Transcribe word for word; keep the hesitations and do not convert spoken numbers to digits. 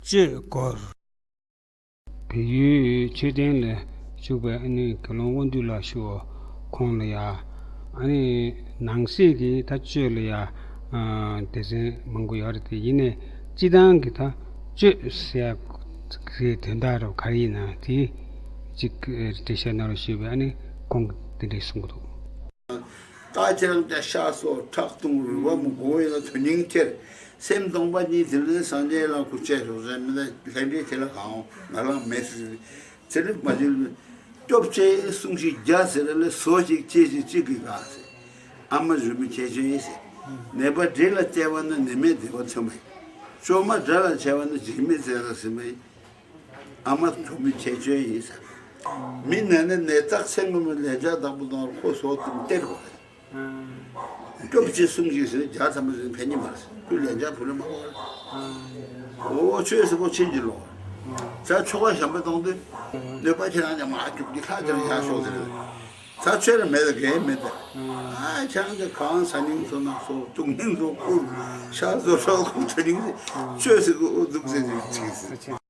གཅོད་སྐོར། བལ་ཡུལ་མཆོད་རྟེན་ལ་བཞུགས་པའི་ཨ་ནི་དགེ་སློང་དབང་འདུས་ལགས་ཞུ་བ་ཁོང་ལ་ཡ། ཨ་ནི་ནང་གསེས་ཀྱི་ད་གཅོད་ལ་ཡ། ཨ། སྡེ་ཚན་མང་པོ་ཡོད་རེད་དེ། ཡིན་ནའི་སྤྱི་བཏང་གི་ད་གཅོད་ཟེར་ཡ་གི་དོན་དག་རབ་ག་རེ་ཡིན་ན་དེ་གཅིག་འགྲེལ་བཤད་གནང་རོགས་ཞུས་པས། ཨ་ནི་ཁོང་གིས་དེ་འདྲས་གསུང་གི་འདུག། རྟགས་ཁྱེད་རང་ཅག་ཤ་སོགས་ཁྲག་འཐུང་རུས་པ་མུ་གོ་ཡིན་ལ་དོན་སྙིང་ཐེར། སེམས་སྟོང་པ་ཉིད་དེ་ལས་སངས་རྒྱས་ལ་སྐུ་ཆས་ཞོགས་ཟེར་མི་ལ་ལྷ་འདྲེ་དེ་ལ་གང་ང་ལང་མེད་ཟེར། དེ་ལས་མ་བྱུང་། སྐྱོབ་ཅེས་གསུང་ཞིག་རྒྱ་ཟེར་ལ་བཟོ་ཞིག་ཅེས་ཞིག་ཅིག་གི་ག་ཟེར། ཨ་མ་རུས་མི་ཁྱད་ཆོས་ཡིན་ཟེར། ནད་པ་འདྲེ་ལ་བལྟས་པ་ན་ནད་མེད་བདེ་བ་ཐོབ་མ་ཡིན། བཅོས་མ་དགྲ་ལ་བྱས་པ་ན་འཇིགས་མེད་བཙན་ས་ཟིན་པ་ཡིན། ཨ་མ་གྲོགས་མོའི་ཁྱད་ཆོས་ཡིན་ཟེར། མི་ན་ནི་ནད་རྟགས་མཚན་ངོ་མའི་ལན་ཆགས་བདག་པོ་གཏོང་བར་ཁོ་སོགས་དུ་སྟེར་དགོས་རེད། སྐྱོབ་ཅེས་གསུང་ཞིག་ཟེར་བརྒྱ་ཐམ་པ་ཟེར་ཕན་གྱི་མ་རེད་ཟེར། ཁོས་ལན་ཆགས་བུ་ལ་མ་གོ་རེད། འོ་ཆོས་ཟེར་ཁོ་ཕྱིན་གྱི་ལོག། ད་ཆོ་ག་ཞན་པ་གཏོང་དུས་ནད་པ་ཁྱེད་རང་ཅག་མ་སྐྱོབ་ཀྱི་ཁ་ཅང་ཡག་ཤོག་ཟེར། ད་ཆོས་ལ་མེད་ད་གས་མེད་ད། ཨ་ཁྱེད་རང་ཅག་གང་ཟ་སྙིང་ཚོ་ནག་ཚོ་དུག་སྙིང་ཚོ་ཁུར་ཤ་ཚོ་ཤོག་ཁུར་ཚ་སྙིང་ཚོ་ཆོས་ཟེར་ཁོ་འོ་འདུག་ཟེར་ཟེར་ཅིག་ཟེར།